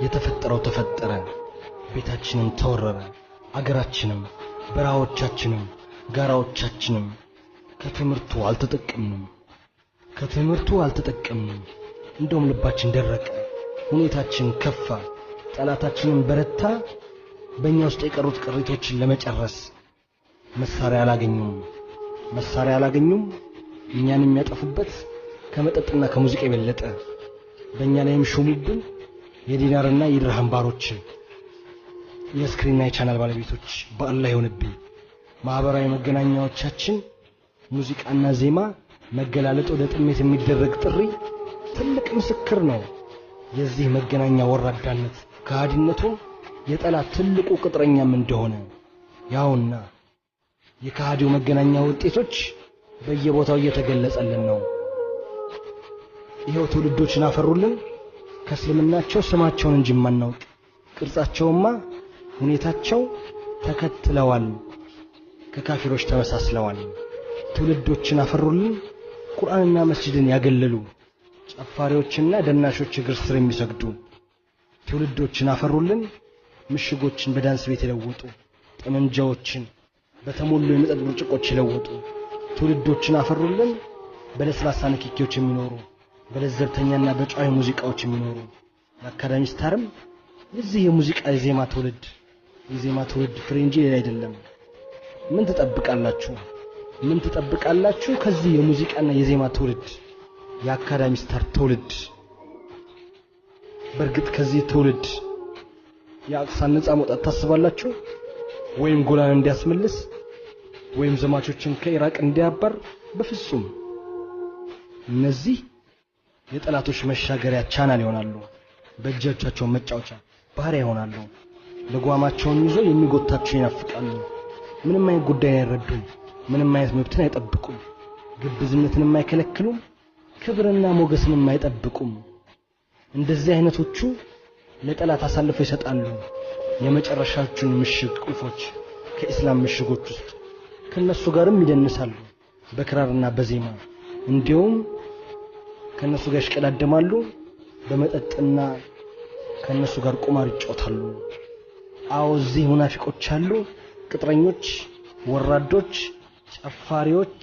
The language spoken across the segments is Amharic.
የተፈጠረው ተፈጠረ፣ ቤታችንም ተወረረ፣ አገራችንም፣ በረሃዎቻችንም፣ ጋራዎቻችንም። ከትምህርቱ አልተጠቀምንም፣ ከትምህርቱ አልተጠቀምንም። እንደውም ልባችን ደረቀ፣ ሁኔታችን ከፋ፣ ጠላታችንን በረታ። በእኛ ውስጥ የቀሩት ቅሪቶችን ለመጨረስ መሳሪያ አላገኙም፣ መሳሪያ አላገኙም። እኛን የሚያጠፉበት ከመጠጥና ከሙዚቃ የበለጠ በእኛ ላይም ሾሙብን የዲናርና የድርሃም ባሮችን፣ የ screen ና የቻናል ባለቤቶች። በአላህ ይሆንብኝ፣ ማህበራዊ መገናኛዎቻችን ሙዚቃና ዜማ መገላለጥ ወደ ጥሜት የሚደረግ ጥሪ ትልቅ ምስክር ነው። የዚህ መገናኛ ወራዳነት ከሃዲነቱም የጠላት ትልቁ ቅጥረኛም እንደሆነ ያውና የከሃዲው መገናኛ ውጤቶች በየቦታው እየተገለጸልን ነው። ይኸው ትውልዶችን አፈሩልን። ከእስልምናቸው ስማቸውን እንጂ የማናውቅ ቅርጻቸውማ ሁኔታቸው ተከትለዋል፣ ከካፊሮች ተመሳስለዋል። ትውልዶችን አፈሩልን። ቁርአንና መስጂድን ያገለሉ ጨፋሪዎችና ደናሾች እግር ስር የሚሰግዱ ትውልዶችን አፈሩልን። ምሽጎችን በዳንስ ቤት የለወጡ፣ ጠመንጃዎችን በተሞሉ የመጠጥ ብርጭቆች የለወጡ ትውልዶችን አፈሩልን። በለስላሳ ንክኪዎች የሚኖሩ፣ በለዘብተኛና በጨዋይ ሙዚቃዎች የሚኖሩ። የአካዳሚ ስታርም የዚህ የሙዚቃ የዜማ ትውልድ የዜማ ትውልድ ፍሬ እንጂ ሌላ አይደለም። ምን ትጠብቃላችሁ? ምን ትጠብቃላችሁ ከዚህ የሙዚቃና የዜማ ትውልድ፣ የአካዳሚ ስታር ትውልድ? በእርግጥ ከዚህ ትውልድ የአቅሳን ነፃ መውጣት ታስባላችሁ? ወይም ጎላን እንዲያስመልስ ወይም ዘማቾችን ከኢራቅ እንዲያባር? በፍጹም። እነዚህ የጠላቶች መሻገሪያ ቻናል ይሆናሉ። በእጆቻቸው መጫወቻ ባሪያ ይሆናሉ። ልጓማቸውን ይዞ የሚጎታቸው ይናፍቃሉ። ምንም አይነት ጉዳይን አይረዱም። ምንም አይነት መብትን አይጠብቁም። ግብዝነትንም አይከለክሉም። ክብርና ሞገስንም አይጠብቁም። እንደዚህ አይነቶቹ ለጠላት አሳልፈው ይሰጣሉ የመጨረሻዎቹን ምሽግ ቁልፎች ከኢስላም ምሽጎች ውስጥ። ከነሱ ጋርም ይደንሳሉ በክራርና በዜማ፣ እንዲሁም ከነሱ ጋር ይሽቀዳደማሉ በመጠጥና ከነሱ ጋር ቁማር ይጫወታሉ። አዎ፣ እዚህ ሙናፊቆች አሉ፣ ቅጥረኞች፣ ወራዶች፣ ጨፋሪዎች።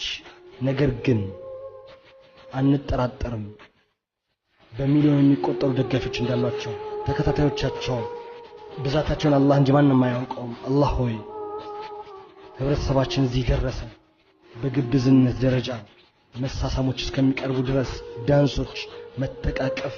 ነገር ግን አንጠራጠርም በሚሊዮን የሚቆጠሩ ደጋፊዎች እንዳሏቸው፣ ተከታታዮቻቸው ብዛታቸውን አላህ እንጂ ማንም አያውቀውም። አላህ ሆይ፣ ህብረተሰባችን እዚህ ደረሰ። በግብዝነት ደረጃ መሳሳሞች እስከሚቀርቡ ድረስ ዳንሶች፣ መተቃቀፍ።